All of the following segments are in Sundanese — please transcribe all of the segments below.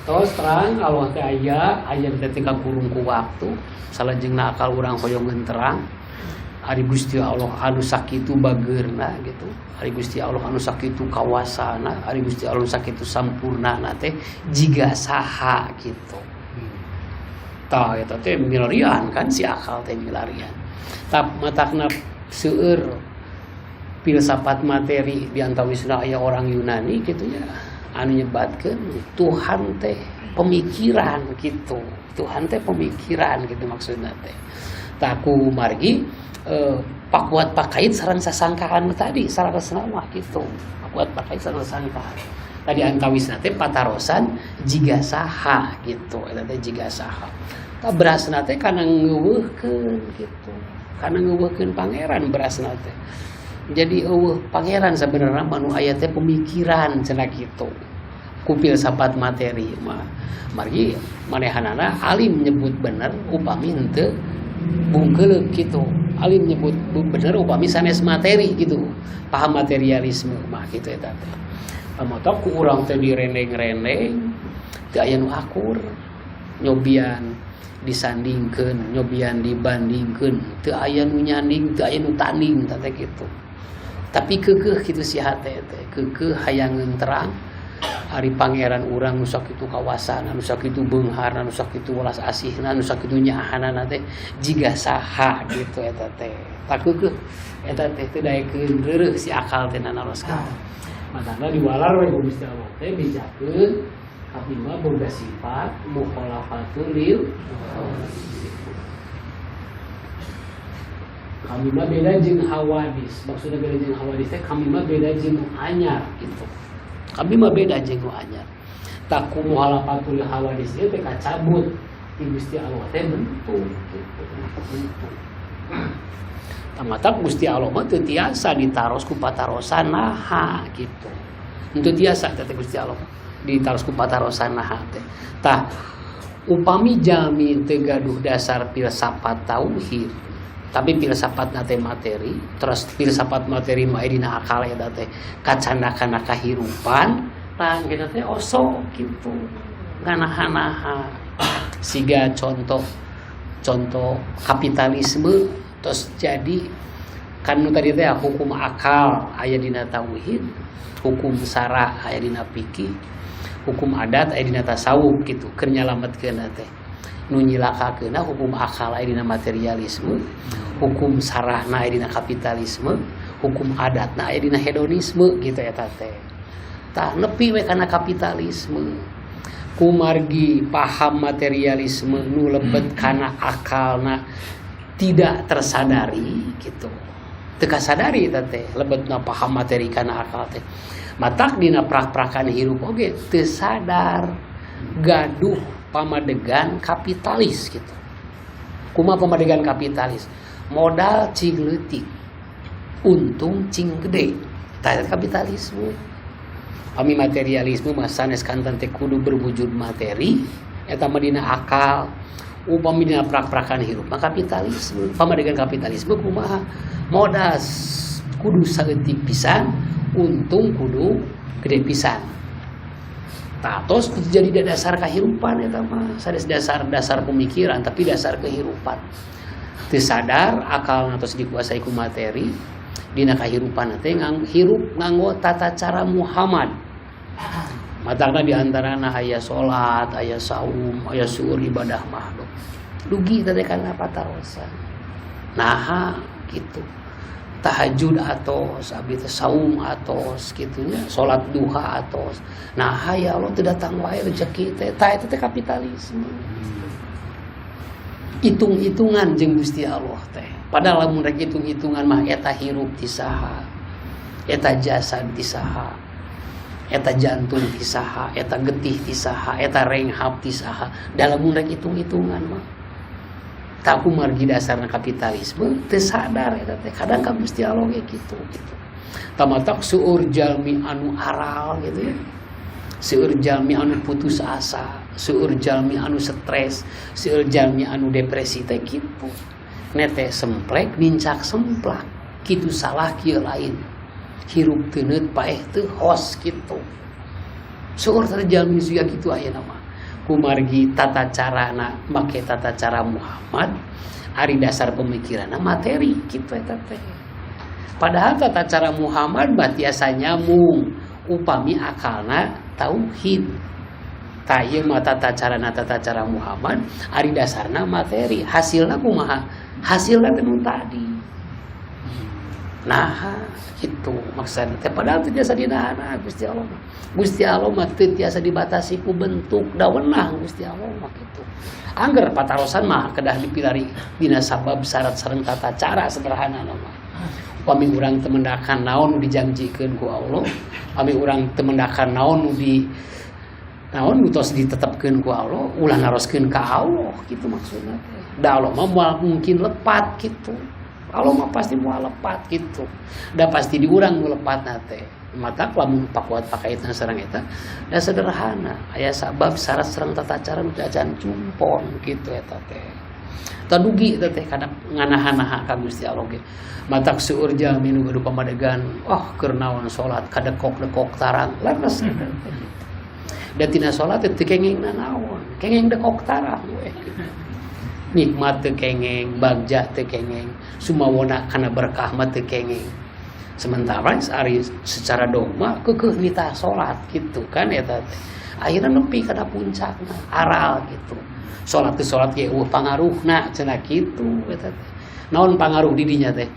Tos terang Allah teh aya, aya teh kakurung ku waktu, salajengna akal urang hoyong terang. Ari Gusti Allah anu sakitu bageurna gitu. Ari Gusti Allah anu sakitu kawasana, ari Gusti Allah anu sakitu sampurnana teh jiga saha gitu. Tah eta teh milarian kan si akal teh milarian. Tah matakna seueur filsafat materi di antawisna aya orang Yunani gitu ya, anu nyebatkeun Tuhan teh pemikiran gitu. Tuhan teh pemikiran gitu maksudna teh. Tah ku margi pakuat pakait sareng sasangkaan tadi saleresna mah gitu. Pakuat pakait sareng sasangkaan. Tadi antawisna teh patarosan jiga saha gitu. Eta teh jiga saha. Tah berasna teh kana ngeuweuhkeun gitu. Kana ngeuweuhkeun pangeran berasna teh. Jadi euweuh pangeran sebenarnya mah nu aya teh pemikiran cenah kitu. Ku filsafat materi mah. Margi manehanana alim nyebut bener upami henteu bungkeuleuk gitu. Alim nyebut bener upami sanes materi gitu. Paham materialisme mah gitu eta teh. Pamatok ku urang teh direndeng-rendeng teu aya nu akur. Nyobian disandingkeun, nyobian dibandingkeun, teu aya nu nyanding, teu aya nu tanding teh gitu. Tapi keukeuh kitu si hate teh, keukeuh hayangeun terang ari pangeran urang nu sakitu kawasana, nu sakitu beungharna, nu sakitu welas asihna, nu sakitu nyaahanana teh jiga saha gitu eta teh. Tah keukeuh eta teh teu daekeun reureuh si akal teh nanaros ka. Matana diwalar we ku Gusti Allah teh bejakeun kami mah boga sifat mukhalafatul lil. Kami mah beda jeung hawadis. Maksudnya beda jeung hawadis teh kami mah beda jeung nu anyar gitu. Kami mah beda jeung nu anyar. Tak ku mukhalafatul hawadis ieu teh kacabut di Gusti Allah teh bentuk gitu. Bentuk. Tamatak Gusti Allah mah teu tiasa ditaros ku patarosan naha gitu. Teu tiasa teh Gusti Allah ditaros ku patarosan naha teh. Tah upami jalmi teu gaduh dasar filsafat tauhid, tapi filsafat teh materi, terus filsafat materi mah dina akal eta teh kacanda kana kahirupan, tah kita teh osok gitu. Nganaha-naha. Siga contoh contoh kapitalisme terus jadi kan nu tadi teh hukum akal aya dina tauhid, hukum sara aya dina fikih, hukum adat aya dina tasawuf gitu keur nyalametkeun teh. Nu nyilakakeunna hukum akal aya dina materialisme, hukum sarahna aya dina kapitalisme, hukum adatna aya dina hedonisme gitu eta teh. Tah nepi we kana kapitalisme. Kumargi paham materialisme nu lebet kana akalna tidak tersadari gitu. Teu kasadari eta teh lebetna paham materi kana akal teh. Matak dina prak-prakan hirup oge teu sadar gaduh pamadegan kapitalis gitu. Kumaha pamadegan kapitalis? Modal cing leutik, untung cing gede. Tah eta kapitalisme. Pami materialisme mah sanes kanten teh kudu berwujud materi, eta mah dina akal. Upami dina prak-prakan hirup mah kapitalisme. Pamadegan kapitalisme kumaha? Modal kudu saeutik pisan, untung kudu gede pisan. Tah tos jadi dasar kehidupan eta mah, sanes dasar-dasar pemikiran tapi dasar kehidupan. Teu sadar akal tos dikuasai ku materi, dina kahirupan teh hirup nganggo tata cara Muhammad. Matakna di antarana aya salat, aya saum, aya seueur ibadah makhluk. Dugi teh kana patarosan. Naha gitu. Tahajud atos, abdi teh saum atos kitunya, salat duha atos. Naha ya Allah teu datang wae rezeki teh. Tah eta teh kapitalisme. Hitung-hitungan jeung Gusti Allah teh. Padahal lamun rek hitung-hitungan mah eta hirup ti saha, eta jasad ti saha, eta jantung ti saha, eta getih ti saha, eta renghap ti saha. Dalam rek hitung-hitungan mah. Tak margi dasarna kapitalisme teu sadar eta teh. Kadang ka Gusti Allah ge kitu gitu. Tamatak seueur jalmi anu aral gitu ya. Seueur jalmi anu putus asa, seueur jalmi anu stres, seueur jalmi anu depresi teh kitu. Nete semplek nincak semplak, kitu salah kieu lain. Hirup teu neut paeh teu hos kitu. Seueur teh jalmi siga kitu ayeuna mah. Kumargi tata carana make tata cara Muhammad, ari dasar pemikiranna materi kitu eta teh. Padahal tata cara Muhammad mah tiasa nyambung upami akalna tauhid. Tah, ieu mah tata carana tata cara Muhammad, ari dasarna materi, hasilna kumaha? Hasilna teh nu tadi. Nah, gitu maksudna teh, padahal teu tiasa dinahan Gusti Allah mah. Gusti Allah mah teu tiasa dibatasi ku bentuk, da wenang Gusti Allah mah kitu. Angger patarosan mah kedah dipilari dina sabab, syarat sareng tata cara, sederhana mah. Upami urang teu mendakan naon nu dijanjikeun ku Allah, upami urang teu mendakan naon nu di naon nu tos ditetepkeun ku Allah, ulah naroskeun ka Allah gitu maksudna teh. Da Allah mah moal mungkin lepat gitu. Allah mah pasti moal lepat gitu. Da pasti di urang nu lepatna teh. Mata lamun pakuat pakaitan sareng eta da sederhana, aya sabab, syarat sareng tata cara nu acan cumpon gitu eta teh. Tadugi eta teh kana nganahan-naha ka Gusti Allah ge. Matak seueur jalmi nu gaduh pamadegan, oh keur naon salat kadekok-dekok tarang, leres eta teh. Da tina salat teh teu kenging nanaon, kenging dekok tarang we gitu. Nikmat teu kengeng, bagja teu kengeng, sumawona kana berkah mah teu kengeng. Sementara ari secara dogma keukeuh nitah salat gitu kan eta teh. Akhirna nepi kana puncakna, aral gitu. Salat teh salat ge eueuh pangaruhna cenah kitu eta teh. Naon pangaruh di dinya teh?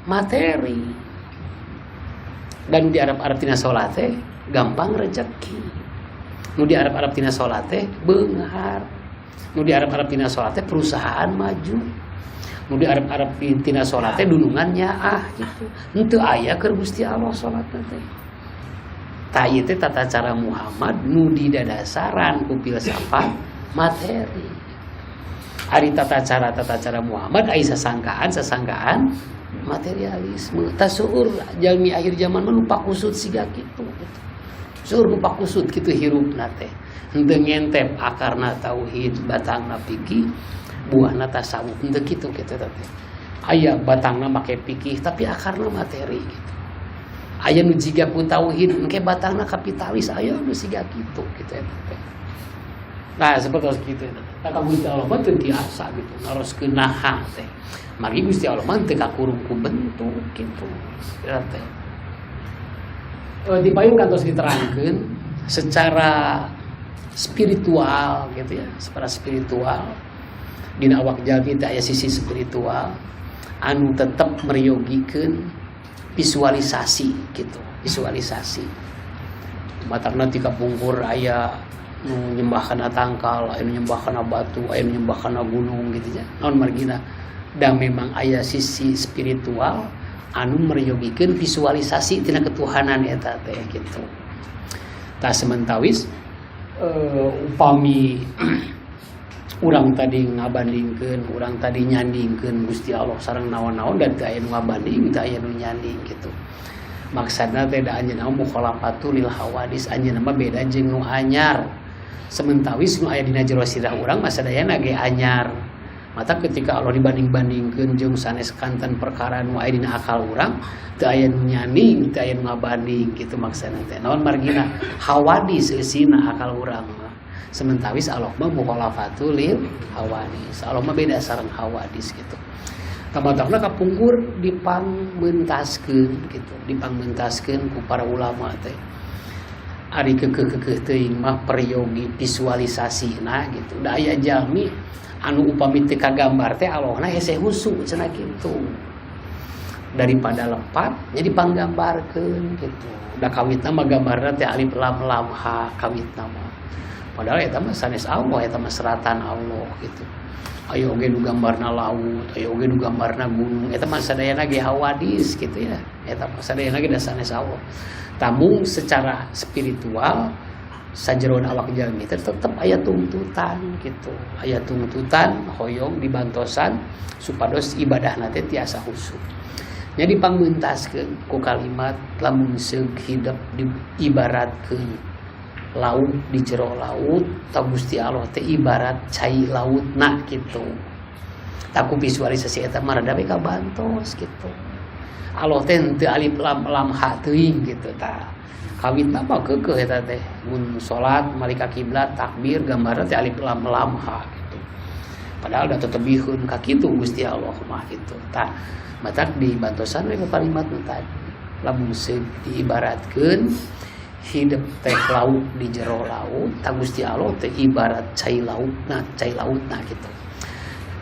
Materi. Dan di Arab-Arab tina salat teh gampang rezeki. Nu di Arab-Arab tina salat teh beunghar. Nu di Arab-Arab tina salat teh perusahaan maju. Nu di Arab-Arab tina salat teh dunungan nyaah gitu. Henteu aya keur Gusti Allah salatna teh. Tah, ieu teh tata cara Muhammad nu didadasaran ku filsafat materi. Ari tata cara Muhammad ai sasangkaan sasangkaan materialisme. Tah, seueur jalmi akhir zaman mah nu pakusut siga kitu gitu. Seueur nu pakusut kitu hirupna teh. Henteu ngentep akarna tauhid, batangna fikih, buahna tasawuf, henteu kitu kitu teh. Aya batangna make fikih tapi akarna materi gitu. Aya nu jiga ku tauhid engke batangna kapitalis, aya nu siga kitu kitu eta teh. Nah, seperti kitu eta teh. Tah, Gusti Allah mah teu tiasa gitu naroskeun naha teh. Mari Gusti Allah mah teu kakurung ku bentuk gitu. Eta teh. Di payun kantos diterangkeun secara spiritual gitu ya, secara spiritual dina awak jalmi teh aya sisi spiritual anu tetep meryogikeun visualisasi gitu, visualisasi. Matakna ti kapungkur aya nu nyembah kana tangkal, aya nu nyembah kana batu, aya nu nyembah kana gunung gitu ya. Naon margina? Da memang aya sisi spiritual anu meryogikeun visualisasi tina ketuhanan eta teh gitu. Tah, sementawis upami urang tadi ngabandingkeun, urang tadi nyandingkeun Gusti Allah sareng naon-naon dan teu aya nu ngabanding, teu aya nu nyanding gitu. Maksudna teh da anjeunna mukhalafatu lil hawadis, anjeunna mah beda jeung nu anyar. Sementawis nu aya dina jero sirah urang mah sadayana ge anyar. Mata ketika Allah dibanding-bandingkeun jeung sanes kanten perkara nu aya dina akal urang, teu aya nu nyanding, teu aya nu ngabanding gitu maksudna teh. Naon margina? Hawadis eusina akal urang mah. Sementawis Allah mah mukhalafatu lil hawadis. Allah mah beda sareng hawadis gitu. Tamatakna kapungkur dipangmentaskeun gitu, dipangmentaskeun ku para ulama teh. Ari keukeuh-keukeuh teuing mah peryogi visualisasina gitu. Da aya jalmi anu upami teu kagambar teh Allahna hese husu cenah kitu. Daripada lepat jadi panggambarkeun gitu. Da kawitna mah gambarna teh alif lam lam ha kawitna mah. Padahal eta mah sanes Allah, eta mah seratan Allah gitu. Aya oge nu gambarna laut, aya oge nu gambarna gunung, eta mah sadayana ge hawadis gitu ya. Eta mah sadayana ge da sanes Allah. Tamung secara spiritual sajeroan awak jalmi teh tetep aya tuntutan gitu. Aya tuntutan hoyong dibantosan supados ibadahna teh tiasa khusyuk. Jadi pangmentaskeun ku kalimat lamun seug hidep diibaratkeun laut di jero laut, ta Gusti Allah teh ibarat cai lautna gitu. Tah, ku visualisasi eta mah rada we kabantos gitu. Allah teh henteu alif lam lam ha teuing gitu tah. Kawitna mah keukeuh eta teh mun salat malik ka kiblat, takbir, gambarna teh alif lam lam ha gitu. Padahal da tetebihkeun ka kitu Gusti Allah mah gitu. Tah, matak dibantosan we ku kalimat nu tadi. Lamun diibaratkeun hidep teh lauk di jero laut, tah Gusti Allah teh ibarat cai lautna gitu.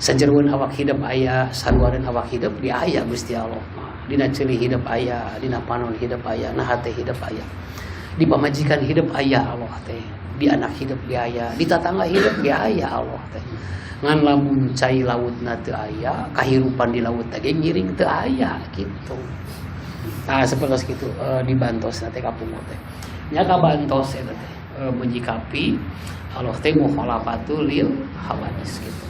Sajeroeun awak hidep aya, saluareun awak hidep di aya Gusti Allah mah. Dina ceuli hidep aya, dina panon hidep aya, na hate hidep aya. Di pamajikan hidep aya Allah teh, di anak hidep di aya, di tatangga hidep di aya Allah teh. Ngan lamun cai lautna teu aya, kahirupan di laut teh ge ngiring teu aya gitu. Nah, seperti itu dibantos teh kapungkur teh. Nya kabantos eta teh menyikapi Allah teh mukhalafatul lil hawadis gitu.